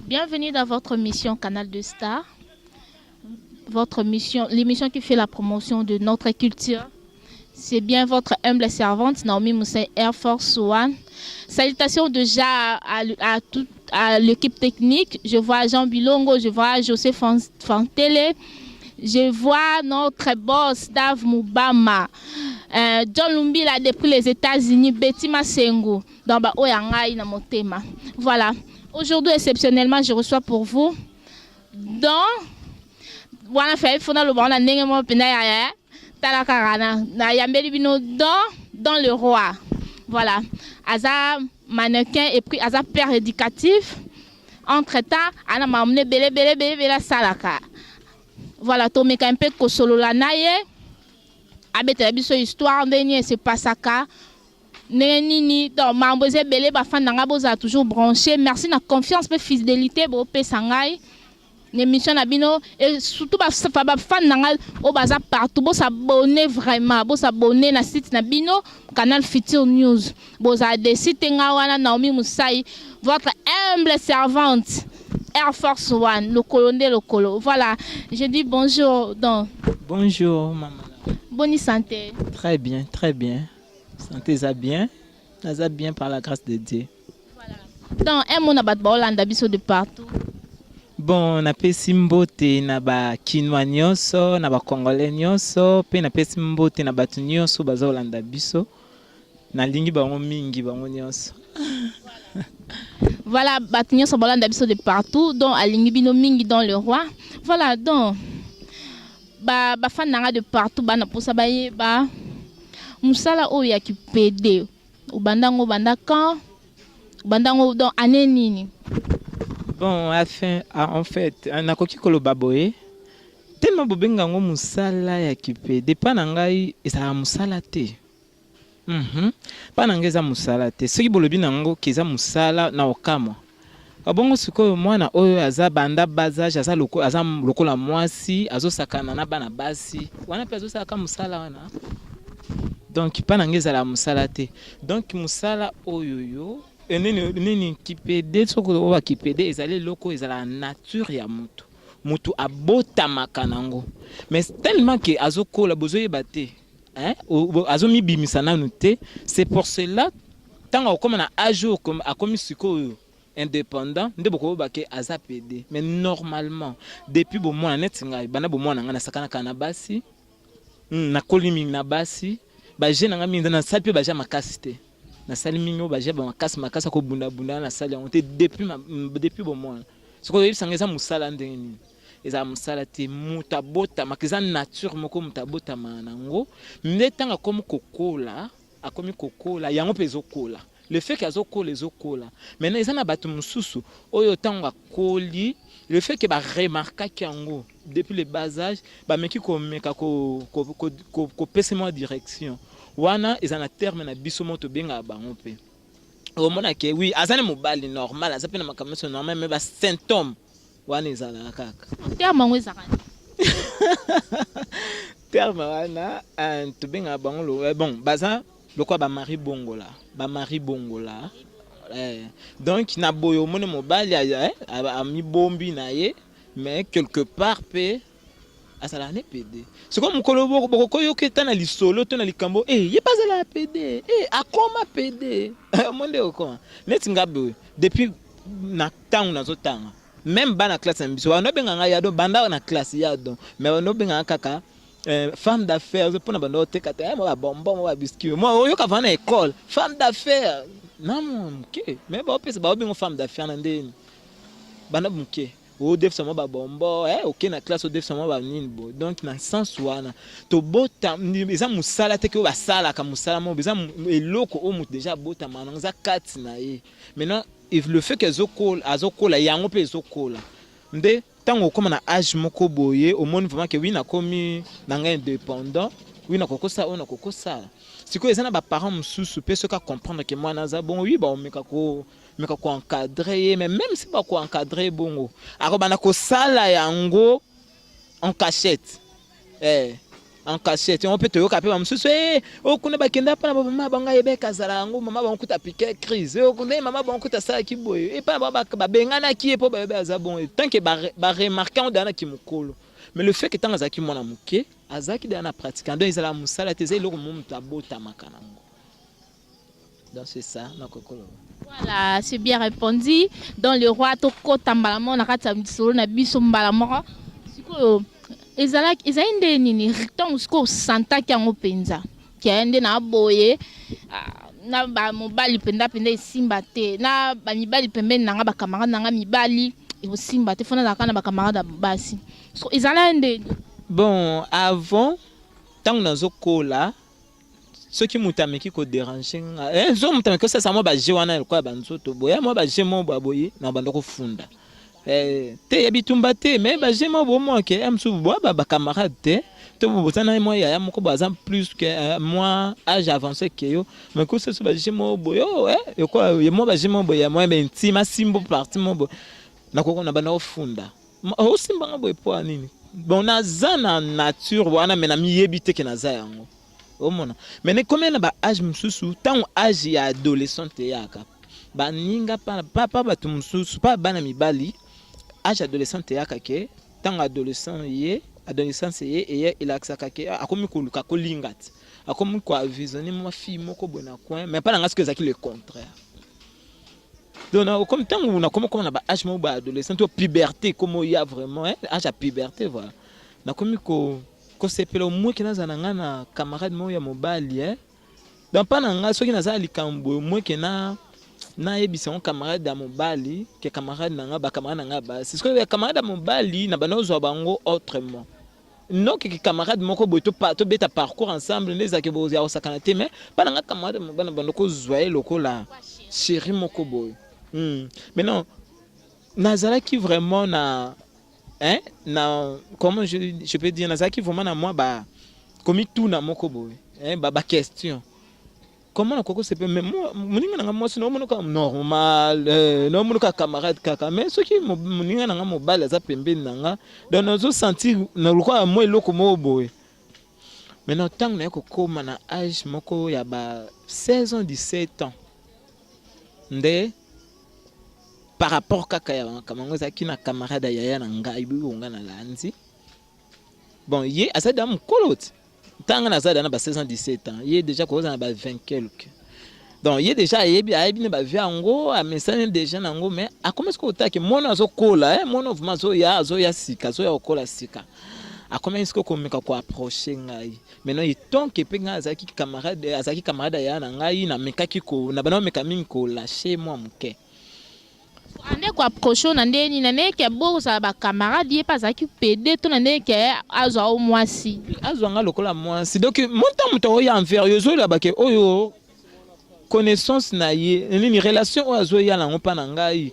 Bienvenue dans votre mission Canal de Star. Votre mission, l'émission qui fait la promotion de notre culture. C'est bien votre humble servante Naomi Moussa, Air Force One. Salutations déjà à toute à l'équipe technique. Je vois Jean Bilongo, je vois José Fantele, je vois notre boss Dave Mubama, John Lumbila depuis les États-Unis, Betty Masengo, dans ba oyo ya ngai na motema. Voilà. Aujourd'hui, exceptionnellement, je reçois pour vous dans wana fait fona loba wana ndenge moko mpenza ya tala kaka na nayambeli bino dans le roi. Voilà, aza mannequin et puis aza père éducatif. Entre temps ana makambo ebele ebele ebele ebele asalaka. Voilà, tomeka mpe kosolola na ye, abetela biso histoire ndenge nini esepasaka, ndenge nini. Donc makambo eza ebele. Bafans na ngai, bozala toujours branché. Merci na confiance mpe fidélité bopesa ngai na émission na bino et surtout bafans na ngai oyo baza partout. Bos'abonner vraiment, bos'abonner na site na bino, Canal Future News. Bozala déçus te. Ngai wana Naomi Musai, votre humble servante, Air Force One, lokolo nde lokolo. Voilà, je dis bonjour donc. Bonjour, maman. Bonne santé? Très bien, très bien. Santé, ça bien. Ça bien par la grâce de Dieu. Voilà. Donc, un mot na bato baolanda biso de partout. Bon, napesi mbote na bakinois nyonso, na bacongolais nyonso, mpe napesi mbote na bato nyonso bazolanda biso. Nalingi bango mingi, bango nyonso. Voilà, bato nyonso bolanda biso de partout, donc alingi bino mingi dans le roi. Voilà, donc bafans na nga de partout, bana mposa bayeba mosala oyo ya kipédé. Obanda yango, obanda quand? Obanda yango donc année nini? Bon, enfin, en fait, nakoki koloba boye, tellement bobenga yango mosala ya kipédé, mpa na ngai ezalaka mosala te. Mpa na ngai eza mosala te. Soki bolobi na yango ke eza mosala, na okamwa. Bongo sikoyo mwana oyo aza banda bas âge, aza lokola mwasi, azosakana na bana basi wana, mpe azosalaka mosala wana. Donc mpa na ngai ezalaka mosala te. Donc mosala oyo yo nini nini, kipédé, soki oyo bakipédé, ezali eloko ezalaka nature ya moto. Moto abotamaka nango, mais tellement ke azokola, bozoyeba te, hein? Azomibimisa nanu te. C'est pour cela, ntango akokóma na âge oyo akomi sikoyo indépendant, nde bokoyeba ke aza pédé. Mais normalement, depuis bomwana, neti ngai, banda bomwana ngai nasakanaka na basi. Nakoli mingi na basi. Bajeux na ngai mingi nasali mpe bajeux makasi te. Nasali mingi oyo bajeux bamakasi makasi, akobundabunda, nasali yango te depuis bomwana. Soki oyebisanga eza mosala ndenge nini, ezala mosala te. Moto abotamaka, eza nature moko moto abotamaka nango. Nde ntango akomi kokola, akomi kokola, yango mpe ezokola. Le fait ke azokola, ezokola. Maintenant, eza na bato mosusu oyo ntango akoli, le fait ke baremarquaki yango depuis le bas âge, bameki komeka kopesa mwa direction wana. Eza na terme na biso mo tobengaka bango mpe. Omona ke oui, aza na mobali normal, aza mpe na makambo nyonso normal, mais basymptôme wana ezalaka kaka. Terme yango ezalaka nini? Terme wana, tobengaka bango bon, baza lokola bamari bongola, bamari bongola. Donc na boye omoni mobali amibombi na ye, mais quelque part mpe azalaka ne pédé. Sikoyo mokolo bokokoyoka eta na lisolo to na likambo e ye mpe azalaka pédé, e akoma pédé. Mo nde okoma neti nga boye, depuis na ntango nazotanga, même bana classe na biso bando obenganga ya don. Banda na classe ya don, mais bando obenganga kaka femme d'affaires, mpona bando oteka te mwa babonbon, mwa babiscuit. Mwa oyoka vana na école, femme d'affaires na moke, mais baopesa baobengo femme d'affaires na ndeni. Banda moke odefisa mwa babonbon, oke na classe, odefisa mwa banini boye. Donc na sens wana, tobota, eza mosala te ke oyo basalaka mosala moko. Eza eloko oyo moto déjà abotama nango, eza kati na ye. Maintenant, le fait ke azokola, azokola, yango mpe ezokola. Nde ntango okóma na âge moko boye, omoni vraiment ke oui, nakomi na ngai indépendant, oui, nakokosala oyo nakokosala. Sikoyo eza na baparent mosusu mpe, soki acomprendre ke mwana aza bongo, oui, baomeka komeka koencadrer ye. Mais même si bakoencadrer ye bongo, akobanda kosala yango en cachette. En cachette. Yango mpe toyoka mpe bamosusu eh, oyo kuna bakenda mpa na bamama bango ayebeka azala yango mama bango kuta pike crise oyo kuna mama bango kuta asalaki boye epa na bango babenganaki ye mpo bayebi aza bon tant que baremarke yango daa na kimokolo. Mais le fait que ntango azalaki mwana moke, azalaki deja na pratique, donc ezalaka mosala te, eza eloko mo moto abotamaka nango. Donc c'est ça nakoki koloba. Voilà, c'est bien répondu. Donc le roi tokota mbala moko na kati ya lisolo na biso mbala moko. Sikoyo ezalaki ezali nde nini ntango sikoyo osantaki yango mpenza ke nde na boye, ah, na bamobali mpenza mpenza esimba te, na bamibali pembeni na nga, bacamarade na nga mibali ekosimba te, fo nazalaka na bacamarade ya basi. So ezalaki nde nini? Bon, avant, ntango nazokola, soki moto ameki kodéranger nga, so moto ameki kosala mwa baje wana lokola banzoto boye, mwa baje mo boye boye, na banda kofunda te ya bitumba te, mais baje mo boye mwa ke mosusu boya bacamarade te, to boza na mwa yaya moko boye aza plus que mwa âge avancé ke yo, mais kosala so baje mo boye, oh, lokola mwa baje mo boye ya mwa intime, asimbo partie mo boye, nakoko na banda kofunda: osimbanga boye po ya nini? Bon, naza na nature wana, mais namiyebi te ke naza yango. Omona, mais nekomi na baâge mosusu, ntango âge ya adolescente eyaka, baninga pa bato mosusu, pa bana mibali, âge adolescente eyaka ke ntango adolescent ye, adolescence ye eye, elakisaka ke akomi koluka kolinga te, akomi koavisionner mwa fille moko boye na coin. Mais mpa na nga soki ezalaki le contraire. Donc okomi, ntango nakomi koma na baâge moko baadolescent to puberté, komi oya vraiment âge ya puberté, voilà, nakomi ko kosepela omweke nazala na ngai na camarade moko ya mobali, eh? Donc mpa na ngai, soki naza na likambo omweke na nayebisa yango camarade ya mobali ke camarade na ngai, bacamarade na ngai basi. Soki ya camarade ya mobali, na banda ozwa bango autrement, nokeke camarade moko boye tobeta parcours ensemble, nde ezalaki ya kosakana te. Mais mpa na ngai, camarade mobali, na banda kozwa ye lokola chéri moko boye. Maintenant nazalaki vraiment na, hein, na, comment je peux dire, nazalaki vraiment na mwa ba komituna moko boye, hein, ba question: comment nakoki kosepela? Mais moninga na nga mwasi, naomona kaka normal, naomona kaka camarade kaka. Mais soki moninga na nga mobali aza pembeni na nga, donc nazosentir na lokola mwa eloko moko boye. Maintenant, ntango naye kokóma na âge moko ya ba 16 ans, 17 ans, nde par rapport kaka ya makambo yango, ezalaki na camarade ya yaya na ngai boyo nga nalandi. Bon, ye azali da mokolo ti ntango naza da na ba 16 ans, 17 ans, ye déjà kozala na ba 20 quelque. Donc ye déjà ayebi ne bavie yango, amesani déjà nango. Mais akomi soki otaki mwana azokola, mwana vraiment azoya sika, azoya kokola sika, akomi soki komeka koapprocher ngai. Maintenant, etonke mpe ngai azalaki camarade ya na ngai, namekaki na bana omeka mingi kolâcher mwa moke. Ande koapprocher na ndenge nini? Na ndenge ke bozala bacamarade, ye mpe azalaki pédé, to na ndenge ke azwa o mwasi? Azwa nga lokola mwasi. Donc monta moto oyo envers yo, ozoyeba ke oyo connaissance na ye nini, relation oyo azoya nango mpa na ngai,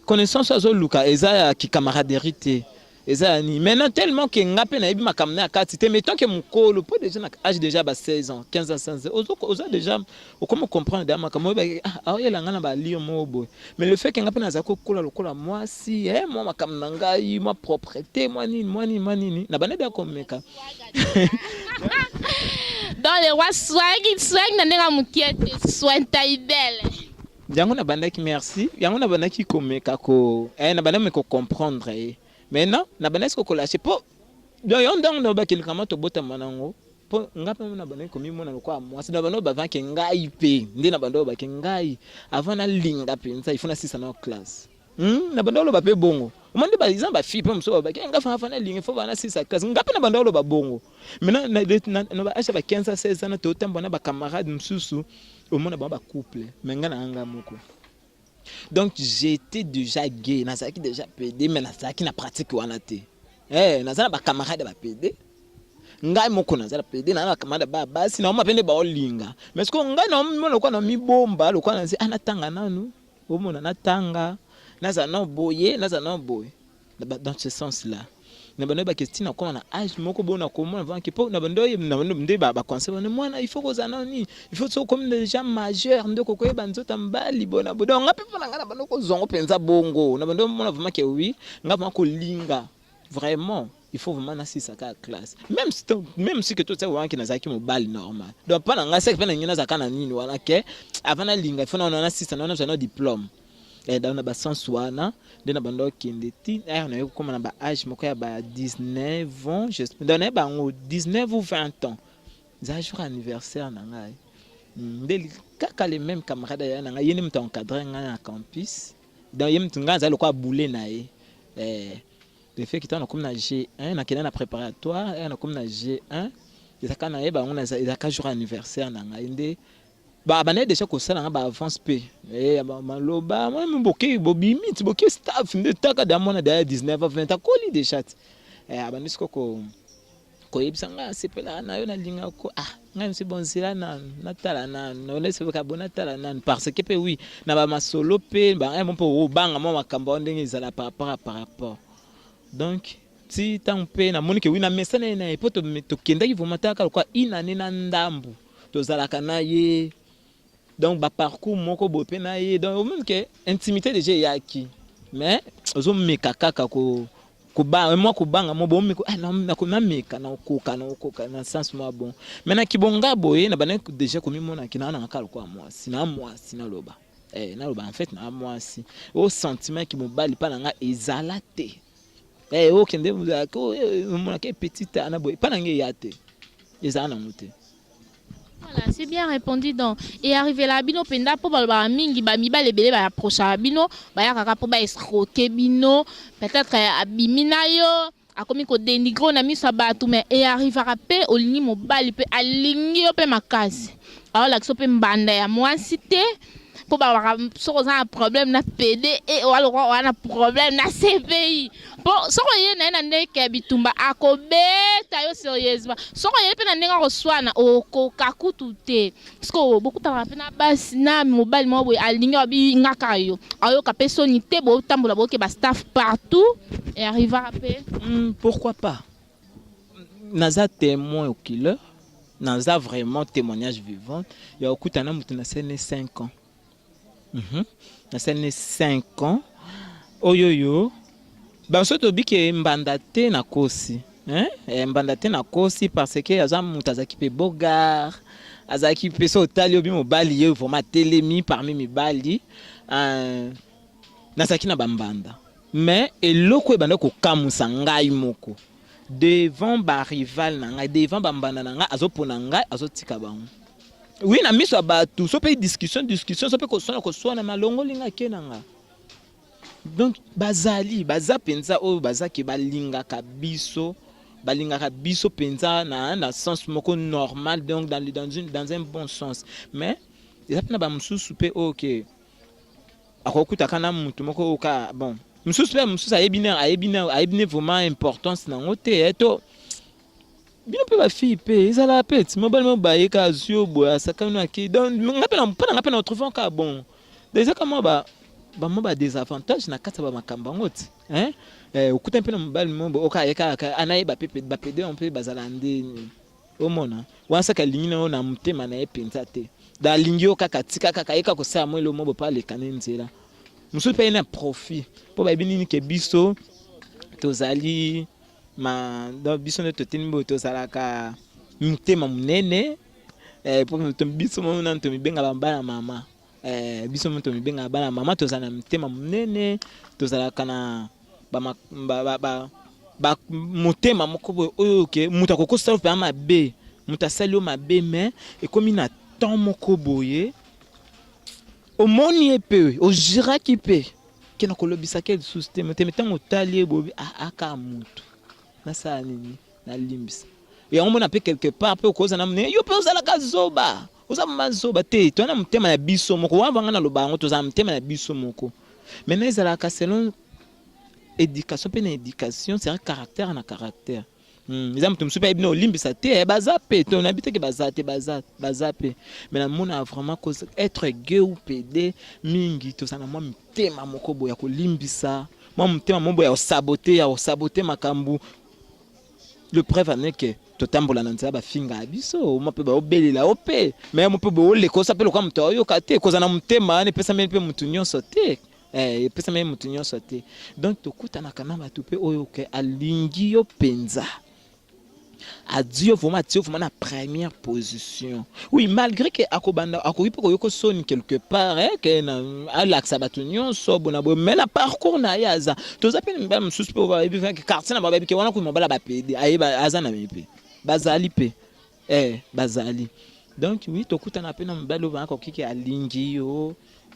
connaissance oyo azoluka eza ya kicamaraderie te, eza ya nini. Maintenant, tellement ke nga mpe nayebi makambo na ya kati te, mais tant ke mokolo, mpo déjà na âge déjà ba 16 ans, 15 ans, 16 ans, oza déjà okomi comprendre déjà makambo oyo aoyela nga na balire moko boye. Mais le fait ke nga mpe nazali kokola lokola mwasi, mwa makambo na ngai, mwa propreté, mwa nini, mwa nini, mwa nini, na banda ya komeka. Donc le roi swag swag na ndenge ya mokie te, soin belle. Yango nabandaki, merci, yango nabandaki komeka ko nabandaki komeka kocomprendre ye. Maintenant nabandaki siko kolâcher, mpo donc yo ntango nalobaki likambo tobotama nango, mpo nga mpe nabandaki komimona lokola mwasi na bando bavant ke ngai mpe nde na bando olobaki ngai avant nalinga mpenza, il faut nasisa na classe. Na bando oloba mpe bongo, omoni nde eza bafille mpe mosusu balobaki nga fana fana alinga, faut bana sisa classe. Nga mpe na bando oloba bongo. Maintenant, na baâge ya ba 15 à 16 ans, totambola na bacamarade mosusu, omona bango bacouple, mais nga na nga moko. Donc j'étais déjà gay, nazalaki déjà pédé, mais nazalaki na pratique wana te. Naza na bacamarade ya bapédé, ngai moko naza na pédé, naza na bacamarade ba basi, naoma mpe nde baolinga. Mais sikoyo ngai naomona lokola na mibomba, lokola nazi natanga nanu, omona natanga, nazala nano boye, nazala nano boye. Dans ce sens là na bando oyebaka ntina koma na âge moko boye, na komona vanke mpo na bando nde baconseil bano mwana, il faut kozala nano nini, il faut soki okomi déjà majeur nde okokoyeba nzoto ya mobali boye na boye. Donc nga mpe mpo na ngai, na bando kozwango mpenza bongo, na bando omona vraiment ke oui, nga vraiment kolinga vraiment. Il faut vraiment nasilisa kaka classe, même si ke totia wana ke nazalaki mobali normal. Donc mpa na ngai seke mpe na ngai nazalaka na nini wana ke avant nalinga, il faut na nasilisa, na nazwa na diplôme. Donc na basens wana nde na banda okende ti ere naye kokóma na baage moko ya ba 19 ans, donc nayeba yango 19 ou 20 ans, eza jour anniversaire na ngai. Nde kaka le même camarade aya na ngai, ye nde moto encadre ngai na campus. Donc ye moto ngai azali lokola bule na ye. Le fait que ntango nakomi na G1, nakende na préparatoire, ere nakomi na G1, ezalaka nayeba yango, ezalaka jour anniversaire na ngai, nde bandaki déjà kosala nga baavance mpe maloba boke bobimi ti boke staff, nde taka da mwana daya 19 20, akoli déjà ti abandi siko koyebisa ngai asepelaka na yo, nalingaka ko ah ngai mosi bon, nzela nanu natala nanu, onesepeka bo natala nanu, parce que mpe oui, na bamasolo mpe mo mpe obanga mwa makambo ao ndenge ezala par rapport. Donc ti ntango mpe namoni ke oui, na mesana ye na ye, mpo tokendaki vraiment taka lokwa inane na ndambu tozalaka na ye, donc baparcours moko boye mpe na ye, donc omoni ke intimité déjà eyaki, mais ozomeka kaka ko mwa kobanga mo bomeka, ah, nameka nakoka nakoka na sens mwa bon. Mais na kibonga boye na bandaki déjà komimonaki naa nanga kaka lokola mwasi na mwasi, naloba naloba en fait na mwasi o sentiment ki mobali mpa na nga ezala te. Okende omonaka petit ana boye, mpa na nga eya te, ezala nango te. Voilà, c'est bien répondu. Donc et arrivé là bino penda, po balobaka mingi, bamibali ebele baapprochaka bino, bayakaka mpo baescroquer bino, peut-être abimi na yo, akomi kodénigrer na miso ya bato. Mais earrivaka mpe olingi mobali mpe alingi yo mpe makasi, aolakisa mpe mbanda ya mwasi te, mpo balobaka soki oza na problème na PD e oalokwa oza na problème na CPI, mpo soki oye na ye na ndenge ya bitumba, akobeta yo sérieusement. Soki oye mpe na ndenge akoswana, okoka kutu te, parce que bokutaka mpe na basi na mobali moko boye, alingi abi nga kaka yo, ayoka mpe soni te, botambola boke bastaff partout, e arrivaka mpe? Pourquoi pas? Naza témoin oculaire, naza vraiment témoignage vivant ya kokutana moto nasali ne 5 ans. Nasali ne 5 ans oyo oyo baso tobike mbanda te, nakosi, hein? Mbanda te, nakosi, parce que aza moto azalaki mpe beau gars, azalaki mpe so otali obi mobali ye vraiment atelemi parmi mibali. Nazalaki na bambanda, mais eloko ebanda kokamwisa ngai moko, devant barival na ngai, devant bambanda na ngai, azopona ngai, azotika bango. Oui, na miso ya bato, so mpe discussion discussion, so mpe koswana koswana, malongoli ngai ake na nga. Donc bazali, baza mpenza oyo bazaki balingaka biso, balingaka biso mpenza na sens moko normal, donc dans un bon sens. Mais eza mpe na bamosusu mpe oyo ke akokutaka na mutu moko oyo ka bon, mosusu mpe mosusu ayebi ne vraiment importance nango te. To bino mpe bafille mpe ezala mpe ti mobali mo bayeka, azwi yo boye, asakani ake. Donc nga mpe mpo na nga mpe na retrouve kaka bon, eza ka mwa bamwa badésavantage na kati ya bamakambo yango ti, hein? Okutani mpe na mobali mo boye oka ayeka anayeba mpe bapédé mpe bazala ndeni, omona wana saka alingi na yo na motema na ye mpenza te, da alingi yo kaka, tika kaka ayeka kosala mwa eloko mo boye mpo aleka na nzela mosusu mpe aye na profit, mpo bayebi nini ke biso tozali ma, donc biso nde toteni boye, tozalaka motema monene, mpo biso mo nanu tomibengaka bana mama. Biso mo tomibengaka bana mama, tozala na motema monene, tozalaka na ba motema moko boye oyo ke moto akoki kosala mpenza mabe, moto asali yo mabe, mais ekomi na temps moko boye, omoni ye mpe ojiraki mpe ke na kolobisaki ye lisusu te, motema ntango otali ye boye, aka motu nasala nini, nalimbisa yango. Mona mpe quelque part mpe okozala na monene, yo mpe ozalaka zoba, oza mama zoba te. Toza na motema na biso moko wana, vanga naloba yango, tozala na motema na biso moko. Maintenant ezalaka selon éducation mpe na éducation, c'est un caractère na caractère. Eza moto mosusu mpe ayebi na olimbisa te, baza mpe to nayebi teke baza te, baza, baza mpe. Mais namona vraiment être gay ou pédé mingi, tozala na mwa mitema moko boye ya kolimbisa, mwa motema moko boye ya kosaboter makambo. Le preuve ane ke totambola na nzela, bafinga biso, mwa mpe baobelela yo mpe, me mo mpe booleka, osa mpe lokwa moto aoyoka te. Kozala na motema wana epesameli mpe motu nyonso te. Eh, epesameli moto nyonso te. Donc tokutanaka na bato mpe oyo ke alingi yo mpenza, adi yo vraiment, atie yo vraiment na première position. Oui, malgré que akobanda, akoki mpe koyoka soni quelque part, eh, ke na alakisa bato nyonso bona boye, mais na parcours na ye aza. Toza mpe na mibali mosusu mpe bayebi quartier na bango, bayebi ke wana kuyi mobala bapédé, ayeba aza na mpe bazali mpe, eh, bazali. Donc oui, tokutana mpe na mibali oyo banakoki ke alingi yo,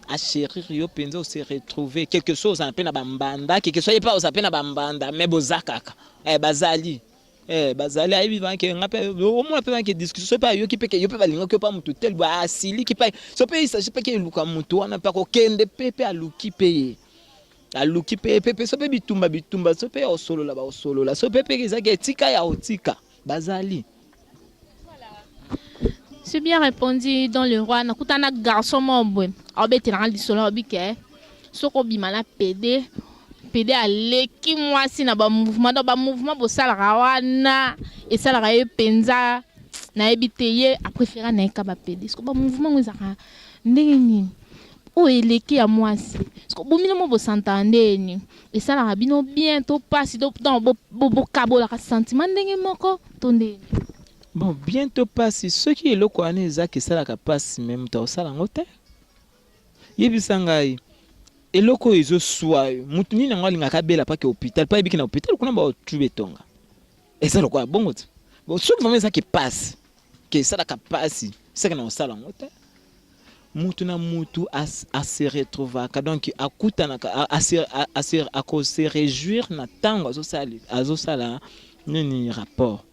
achérir yo mpenza, ose retrouver quelque chose, ozala mpe na bambanda, quelque soit ye mpe oza mpe na bambanda, mais boza kaka, eh, bazali, eh, bazali. Ayebi banke nga mpe omona mpe banke discussion so mpe ayoki mpe ke yo mpe balingaki yo mpa motu tel boye, asiliki mpe. So mpe il s'agit mpe ke eluka motu wana mpe akokende mpe aluki mpe ye, aluki mpe so mpe bitumba bitumba, so mpe osolola baosolola, so mpe ezaki etika ya otika, bazali. C'est bien répondu. Dans le roi, nakutana garçon moko boye, aobetelanga lisolo, alobi ke soki obima na pédé, pédé aleki mwasi na bamouvement. Donc bamouvement bosalaka wana esalaka ye mpenza, nayebi te, ye apréféra na ye ka bapédé. Soki bamouvement ngo ezalaka ndenge nini oyo eleki ya mwasi, soki bomino mo bosantaka ndeni, esalaka bino bien to pasi? Donc bokabolaka sentiment ndenge moko to ndeni? Bon, bien to pasi, soki eloko wana ezaki esalaka pasi, me moto akosala yango te. Yebisa ngai, eloko oyo ezoswa yo, motu nini yango alingaka abela pake hôpital, mpo ayebiki na hôpital kuna baotuba etonga, eza lokola bongo te. Bon, soki vraiment ezaki pasi, ke esalaka pasi, seke na kosala yango te. Mutu na mutu ase retrouvaka, donc akutanaka, akose réjouir na ntango azosala nini, rapport.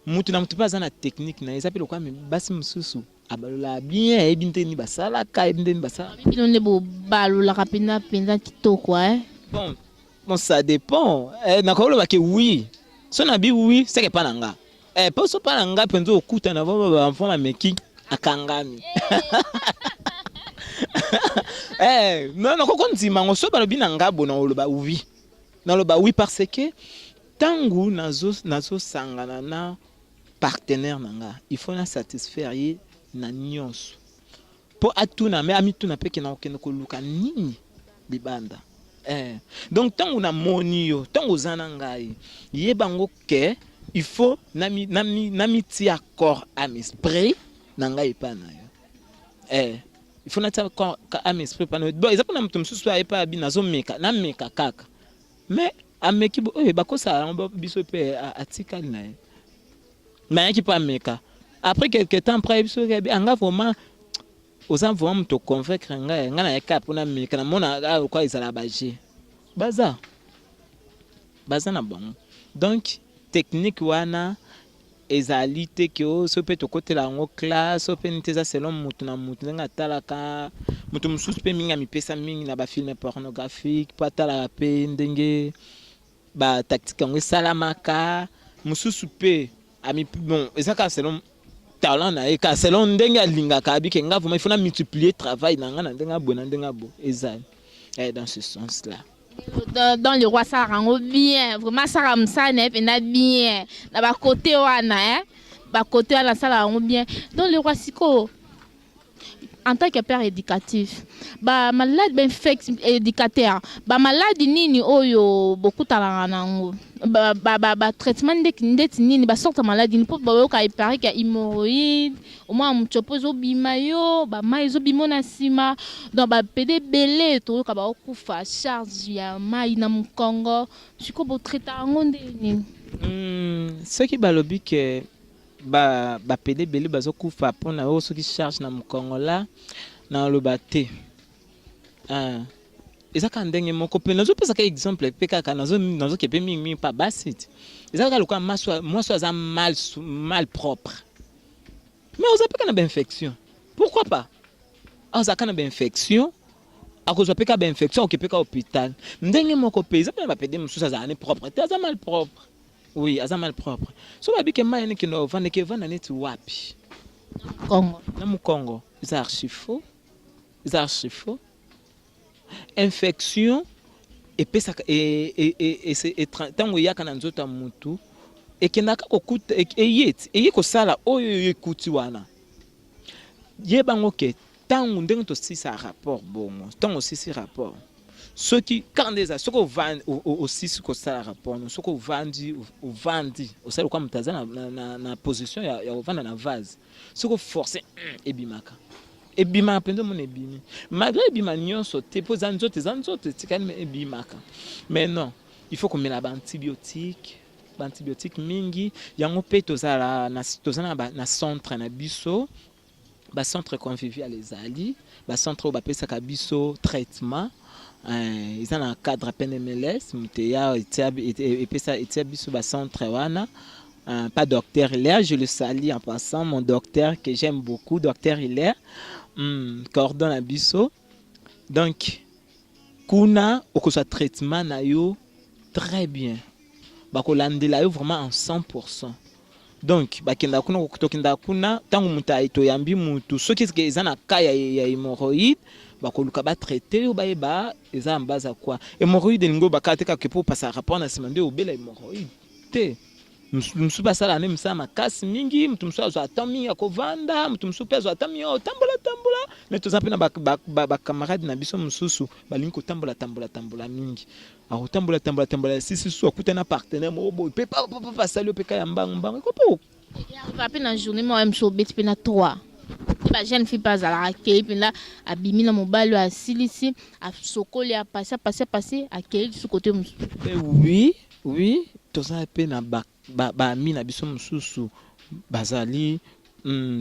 Mutu na mutu mpe aza na technique na ye. Eza mpe lokola basi mosusu abalolaka bien, ayebi ndeni basalaka, ayebi ndeni basalaka. Bino nde bobalolaka mpenza mpenza kitoko, eh? Bon, ça dépend. Eh, nakoloba ke oui, so nabi oui, seke epa na nga, eh, mpo so mpa na nga mpenza okutana bafo bameki akangami, eh, non, nakoko ndima yango. So balobi na nga bo, nakoloba oui, naloba oui, parce que ntango nazosangana na partenaire na nga, il faut na satisfaire ye na nyonso, mpo atuna me amituna mpe ke nakokende koluka nini libanda, eh. Donc ntango namoni yo, ntango oza na ngai, yeba ngo ke il faut namitia corps, âme, esprit na ngai epai na yo. Eh, il faut natia corps, âme, esprit epai na yo. Bon, eza mpona moto mosusu aye epai abi nazomeka, nameka kaka, mais ameki oyo bakosala yango biso mpe atikali na ye, mais ayaki mpo ameka. Après quelque temps après, biso anga vraiment oza vraiment moto convaincre ngai, ngai nayaka mpona meka, namona lokwa ezala baje baza na bango. Donc technique wana ezali te ke o so mpe tokotela yango classe o mpe nini te. Eza selon motu na motu, ndenge atalaka. Moto mosusu mpe mingi amipesa mingi na bafilm pornographique mpo atalaka mpe ndenge batactique yango esalamaka. Mosusu mpe bon, eza kaka selon talent na ye, kaka selon ndenge alingaka. Abike nga vraiment il faut na multiplier travail na nga na ndenge aboye, na ndenge aboye, ezali, eh, dans ce sens là. Dans le roi asalaka yango bien, vraiment asalaka mosala na ye mpenza bien na bakote wana, eh? Bakote wana asalaka yango bien. Donc le roi, sikoyo en tant que père éducatif, bamaladi, bainfection, éducateur, bamaladi nini oyo bokutanaka nango, batraitement ndeti nini, basorte ya maladi nini? Mpo bayoka eparike ya hémorroïde, omwana mutsopo ezobima yo, bamai ezobima na nsima. Donc bapédé ebele toyoka baokufa charge ya mai na mokongo. Sikoyo botraita yango nde nini? Soki balobi ke bapédé ebele bazokufa mpona oyo soki charge na mokongo la, naloba te. Ah, eza kaka ndenge moko mpe nazopesaka exemple mpe kaka nazoke mpe mingimingi mpa basi ti eza kaka lokola mwasi aza mal propre, mais oza mpe kaka na bainfection. Pourquoi pas azalaka na bainfection, akozwa mpe kaka bainfection, akoke mpe kaka hôpital. Ndenge moko mpe eza mpe na bapédé mosusu azala ne propre te, aza mal propre. Oui, aza mal propre. So babike mai ene kende ovanda, eke evanda neti wapi? Congo. Na mokongo, eza archi faux, eza archi faux. Infection epesaka ntango eyaka na nzoto ya motu, ekendaka kokuta eye ti eye kosala oyo ekuti wana. Yebango ke Ntango ndenge tosisa rapport bongo, ntango osisi rapport, soki kaka nde eza, soki ovandi osisi kosala rapport no, soki ovandi ovandi osali lokola moto aza na, na, na, na position ya, ya kovanda na vase, soki oforce ebimaka, ebimaka mpenza, omona ebimi malgré ebima nyonso te, mpo eza nzoto, eza nzoto etikali, mais ebimaka. Mais non, il faut komela baantibiotique, baantibiotique mingi. Yango mpe tozala na, toza na, na centre na biso, bacentre convivial ezali, bacentre oyo bapesaka biso traitement. Eza na cadre PNMLS, moto eya epesa etia biso bacentre wana. Pas docteur Hilaire, je le salue en passant, mon docteur que j'aime beaucoup, docteur Hilaire, cordon na biso. Donc kuna okozwa traitement na yo très bien, bakolandela yo vraiment en 100%. Donc bakendaka kuna, tokendaka kuna ntango moto toyambi mutu, soki eza na cas ya hémorroïde, bakoluka batraite yo, bayeba eza na base ya quoi. Hémorroïde elingi oyo bakala te kaka mpo opasa rapport na nsima nde obela hémorroïde te. Mosusu basala nde mosala makasi mingi, moto mosusu azwa ata mingi ya kovanda, moto mosusu mpe azwa ata mingi ya kotambola tambola. Mais toza mpe na bacamarade na biso mosusu balingi kotambola tambola tambola mingi, akotambola tambola tambola, sisi su akuta na partenaire moko boye mpe papapapa, asali yo mpe ka ya mbangu mbangu ekopo. Arriva mpe na journée moko mosu obeti mpe na 3 te, bajeune fille mpe azalaka akei mpenza, abimi na mobali oyo, asilisi, asokoli, apasi apasi apasi, akei lisusu kote mosusu. Oui, toza mpe na baami na biso mosusu bazali,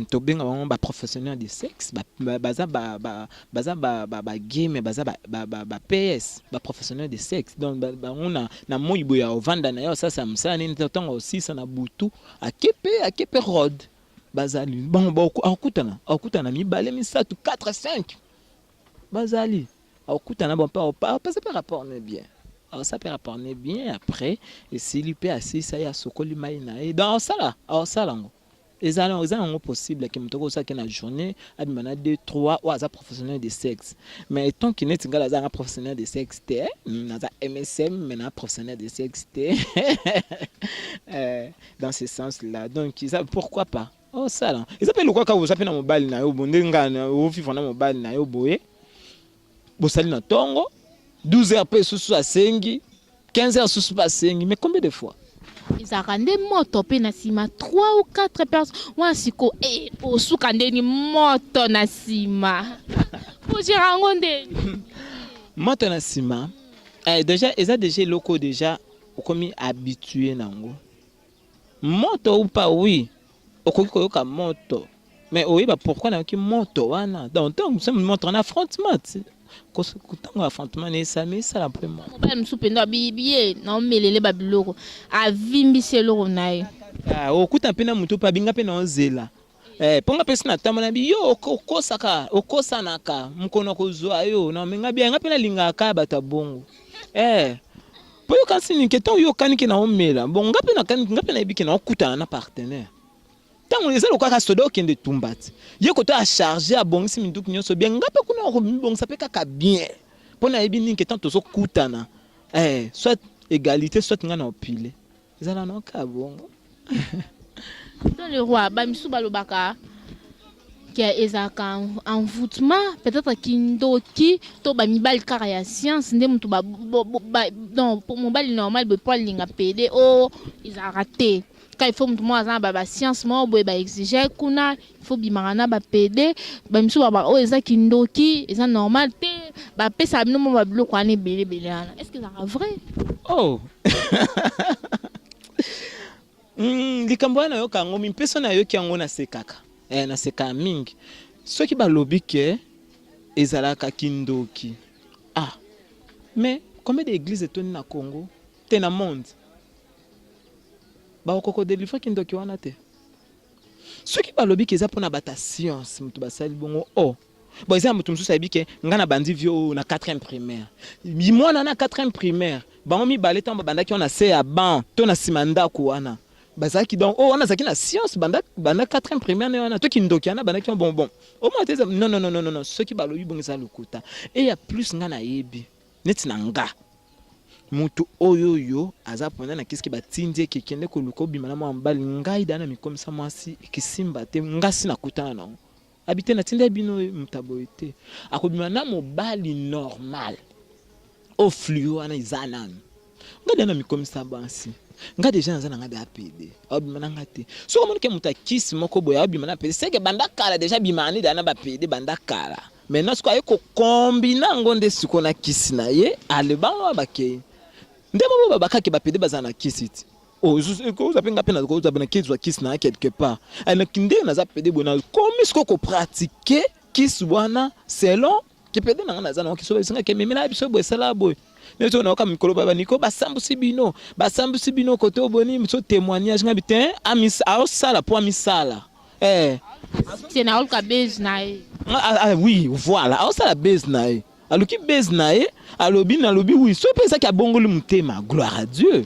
tobenga bango baprofessionnel de sexe, baza baza bagay, mais baza ba PS, baprofessionnel de sexe. Donc bango na moi boye ya ovanda na ye, osalisa mosala nini, ntango osisa na butu, ake mpe ake mpe rod. Bazali bango, akokutana akokutana mibale, misato, 4, 5, bazali akokutana bon mpe apesa mpe rapport ne bien, akosala mpe rapport ne bien. Après esili mpe, asilisa ye, asokoli mai na ye, donc akosala akosala yango. Eza yango possible ke moto akosalaki na journée abima na 2, 3 oyo aza professionnel de sexe. Mais étant que neti ngai azanga professionnel de sexe te, naza MSM, mais na professionnel de sexe te dans ce sens là. Donc eza pourquoi pas osala, eza mpe lokola kaka oza mpe na mobali na yo, bo ndenge ngai ovivre na mobali na yo boye, bosali na ntongo 12 heures, mpe susu asengi 15 heures, susu mpe asengi, mais combien de fois? Ezalaka nde moto mpe na nsima 3 ou 4 personnes wana siko eh, osuka ndeni moto na nsima, ojera yango ndeni? Moto na nsima, déjà eza déjà eloko, déjà okomi habitué nango. Moto ou pas, oui, okoki koyoka moto, mais oyeba pourquoi nayoki moto wana. Donc ntango moto wana, affrontement, ntango affrontement na esami, esala mpe moto. Mobali mosusu mpenza abiyibi ye na omelele babiloko, avimbisi eloko na ye. Okuta mpe na motu mpe abinga mpe na ozela mponga mpe si na ntambo na bi yo okosaka, okosanaka mokolo kozwa yo na menga bia nga mpe nalingaka kaka bato ya bongo mpo yokanisi nini ke ntango yokani ke na omela bon, nga mpe nakani, nga mpe nayebi ke na okutana na partenaire. Ntango eza lokola soda okende tumba ti ye koto acharge, abongisi minduki nyonso bien, nga mpe kuna akomibongisa mpe kaka bien, mpo nayebi nini ke ntango tozokutana, soit égalité, soit nga na opile, ezala na oka bongo. Dans le roi, bamisusu balobaka ke ezalaka envoûtement, peut-être kindoki to bamibali kaka ya science nde motu. Donc mobali normal boye po alinga pédé o ezalaka te ka, il faut motu moko aza na bascience moko boye, baexige kuna, il faut bimaka na bapédé. Bamisusu balobaka oyo eza kindoki, eza normal te, bapesaka bino mo babiloko wana ebele ebele wana. Est ce que ezalaka vrai? Oh, likambo wana nayoka yango mingi mpe so nayoki yango nasekaka, nasekaka mingi soki balobi ke ezalaka kindoki. Ah, mais combien d'église etondi na Congo te, na monde, bakoka kodélivre kindoki wana te? Soki balobi ke eza mpona bato ya science moto basali bongo, oh bon, eza na moto mosusu ayebi ke ngai na bandi vie oyo na 4e primaire, mwana na 4e primaire, bango mibale ntango babandaki wana se ya ban to na nsima ndako wana bazalaki, donc oyo wana azalaki na science banda banda 4e primaire ne wana to kindoki wana bandaki. Bon, omona te, non, non, non, non, non. Soki balobi bongo eza lokuta. E ya plus, ngai nayebi neti na nga moto oyo oyo aza mpenza na kiski, batindi eke ekende koluka obima na mwa mobali, ngai da na mikomisa mwasi, ekisimba te, nga si nakutana nango. Abi te, natindaki bino moto ya boye te. Akobima na mobali normal. Oyo fluo wana eza nanu. Nga deja na mikomisa basi. Nga deja naza na nga deja pede. Abima na nga te. Soki omoni ke moto ya kisi moko boye abima na pede, seke banda kala deja abimaka ne deja na ba pede banda kala. Maintenant sikoyo aye ko combiner yango nde sikoyo na kisi na ye, ale bango wana bakeyi. Nde bango balobaka ke ba pede bazala na kisi ti. Oh, oza pe nga pe naza na kezwa kisi na quelque part. Ndenge naza pede boye nakomi sikoyo ko pratiquer kisi wana selon kipede na nga naza nango kiso bayebisi nga ke memela biso boye sala boye neti oyo nayoka mikolo ba baniko basambusi bino basambusi bino kote oyo boni biso témoignage nga bite aosala mpo amisala eh. Te na oluka base na ye. Ah, ah, oui voilà aosala base na ye aluki base na ye alobi nalobi oui soki mpe ezaki abongoli motema gloire à Dieu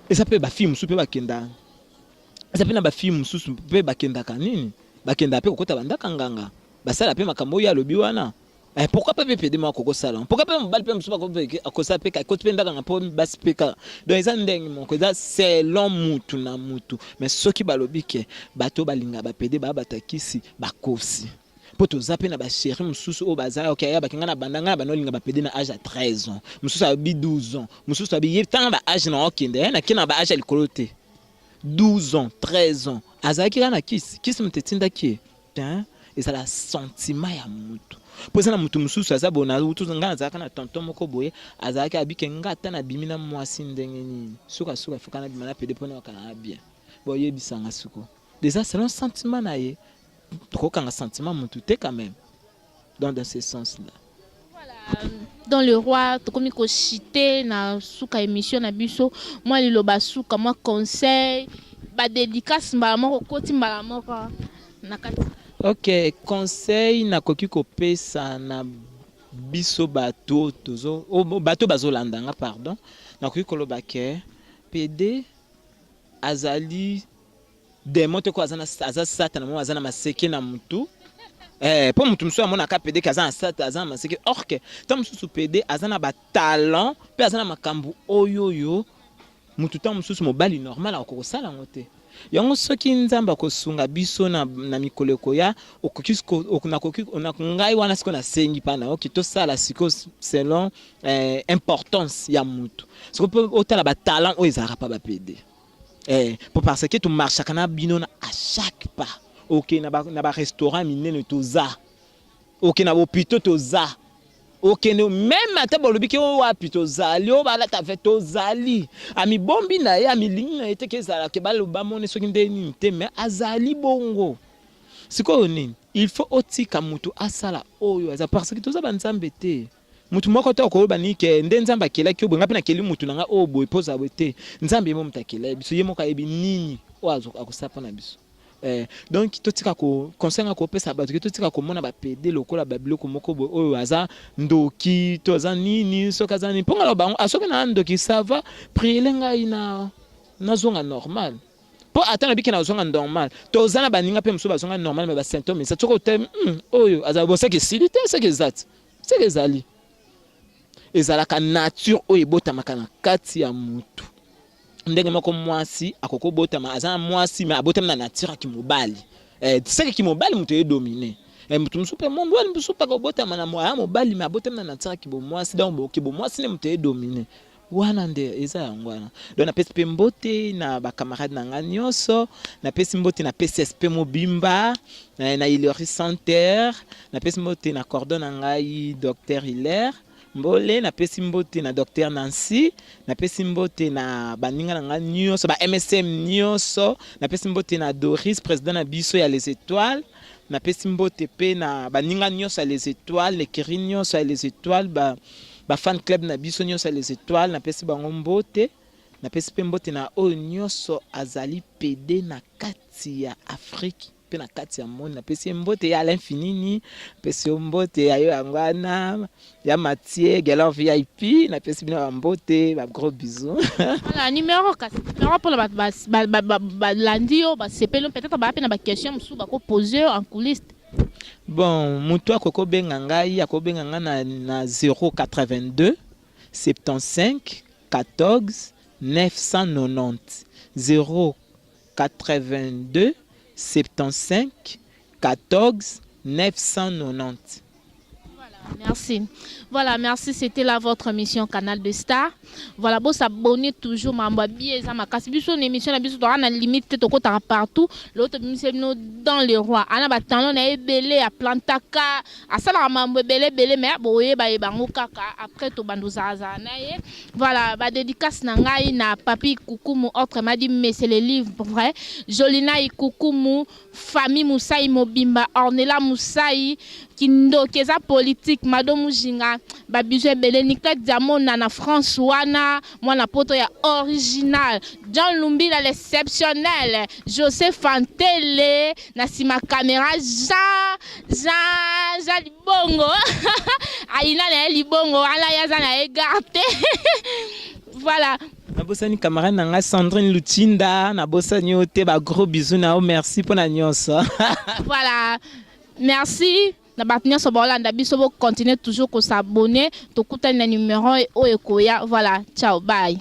eza mpe bafille mosusu mpe bakenda eza mpe na bafille mosusu mpe bakendaka nini bakendaka mpe kokota bandaka nganga basala mpe makambo oyo alobi wana. Eh, pourquoi pas mpe pede moko akokosala pourquoi mpe mobali mpe mosusu akosala mpe akoti mpe ndakanga mpo basi mpe kaka donc eza ndenge moko eza selon mutu na mutu mais soki balobi ke bato oyo balingaka bapede baya batakisi bakosi mpo toza mpe na basheri mosusu oyo baza ok ayabaki ngai na banda ngai na banda olinga bapede na age ya 13 ans mosusu alobi 12 ans mosusu abi ye ntanga ba age na okende ye nake na ba age ya likolo te 12 ans 13 ans azalaki kaka na kisi kisi moto etindaki ye Hein, ezala sentiment ya mutu po eza na mutu mususu aza boye na wutu nga nazalaka na tonton moko boye azalaki abike nga ata nabimi na mwasi ndenge nini suka suka foka nabima na pede pona okana na bien bo yebisa nga suko deja selon sentiment na ye tokokanga sentiment mutu te quand même donc dans ce sens là. Voilà, dans le roi tokomi ko chiter na suka émission na biso mwa liloba suka mwa conseil ba dédicace mbala moko koti mbala moko na kati. Ok, conseil nakoki kopesa na biso bato tozo oh, bato bazolanda nga pardon, nakoki koloba ke PD azali Demon te ko aza na aza satana moko aza na maseke na mutu eh po mutu mosusu amonaka pede ke aza na sata aza na maseke or ke ntango mosusu pede aza na ba talent mpe aza na makambo oyo oyo mutu ntango mosusu mobali normal akoki kosala yango te yango soki nzambe akosunga biso na, na mikolo ekoya okoki nakoki ngai wana sikoyo nasengi mpa na oki tosala sikoyo selon eh, importance ya mutu sikoyo mpe otala ba talent oyo ezalaka mpa ba pede Eh, po parce que to marchaka na bino na à chaque pas. Ok na ba na ba restaurant minene toza. Ok na hôpitaux toza. Okende meme ata balobi ke oyo wapi tozali oyo balata ve tozali amibombi na ye amilingi na ye te ke ezala ke baloba moni soki nde nini te mais azali bongo sikoyo nini il faut otika mutu asala oyo aza parce que toza banzambe te Mutu moko te akoloba ni ke nde Nzambe akelaki yo boye, nga pe nakeli mutu na nga oyo boye po ozala boye te. Nzambe ye moko mutu akela ye biso, ye moko ayebi nini oyo akosala pona biso. Eh, donc totika ko conseil nga kopesa bato ke totika komona ba pede lokola ba biloko moko boye oyo aza ndoki to aza nini soki aza nini mpo nga loba yango ah, soki na ndoki ça va priele ngai na nazonga normal Po ata na biki na zonga normal. Toza na baninga pe mosusu bazonga normal mais ba symptômes eza soki ote oyo azala bon seke esili te seke eza te seke ezali ezalaka nature oyo ebotamaka na kati ya mutu ndenge moko mwasi akoki kobotama aza na mwasi mais abotami na nature ya kimobali eh, seke kimobali moto edomine eh, moto mosusu mpe mobali mosusu mpe akobotama na aya mobali mais abotami na nature ya kibomwasi donc kibomwasi nde moto edomine Wana nde eza yango wana. Donc napesi pe mbote na ba camarades na nga nionso, napesi mbote na PCSP mobimba, na Hillary Center, napesi mbote na cordon na ngai Docteur Hilaire Mbole, napesi mbote na Docteur Nancy, napesi mbote na baninga na nga nionso, ba MSM nionso, napesi mbote na Doris president na biso ya les Etoiles, napesi mbote pe na baninga nionso ya les Etoiles, l'ecurie nionso ya les Etoiles, ba Ba fan club na biso nionso ya les etoiles napesi bango mbote, napesi pe mbote na oyo nionso azali pede na kati ya Afrique pe na kati ya monde napesi ye mbote ya Alain Finini napesi yo mbote ya yo yango wana ya Mathieu Gelor VIP napesi bino ba mbote ba gros bisous. Voilà numero kasi numero pona bato balandi yo basepeli peut-être baya pe na ba question mosusu bako poser yo en coulisse. Bon mutu akoki kobenga ngai akobenga ngai na, na 082 75 14 990 082 75 14 990. Merci. Voilà, merci. C'était là votre émission Canal de Star. Voilà, bon, s'abonner toujours, mambo bien, ça makasi. Biso une émission na biso na limite to kota partout. L'autre biso dans le roi. Ana ba talon na ebele a plantaka, asala mambo ebele ebele mais boye ba bango kaka après to bando zaza na ye. Voilà, ba dédicace na ngai na papi Kukumu, autrement dit mais c'est le livre vrai. Jolina Ikukumu, famille Moussaï Mobimba, Ornella Moussaï, kindoki eza politique, Mado Mujinga, babizu ebele, Nicolas Diamona na France wana, mwana poto ya original, John Lumbila l'exceptionnel, José Fantele na nsima caméra, Jean Jean Jean Libongo ayina na ye libongo wana ye aza na ye garde. Voilà. Nabosani camarade na ngai Sandrine Lutinda, nabosani yo te. Bagros bisous na yo, merci mpona nyonso. Voilà, merci na bato nyonso baolanda biso. Bocontinue toujours kos'abonner. Tokutani na numéro oyo ekoya. Voilà, ciao, bye.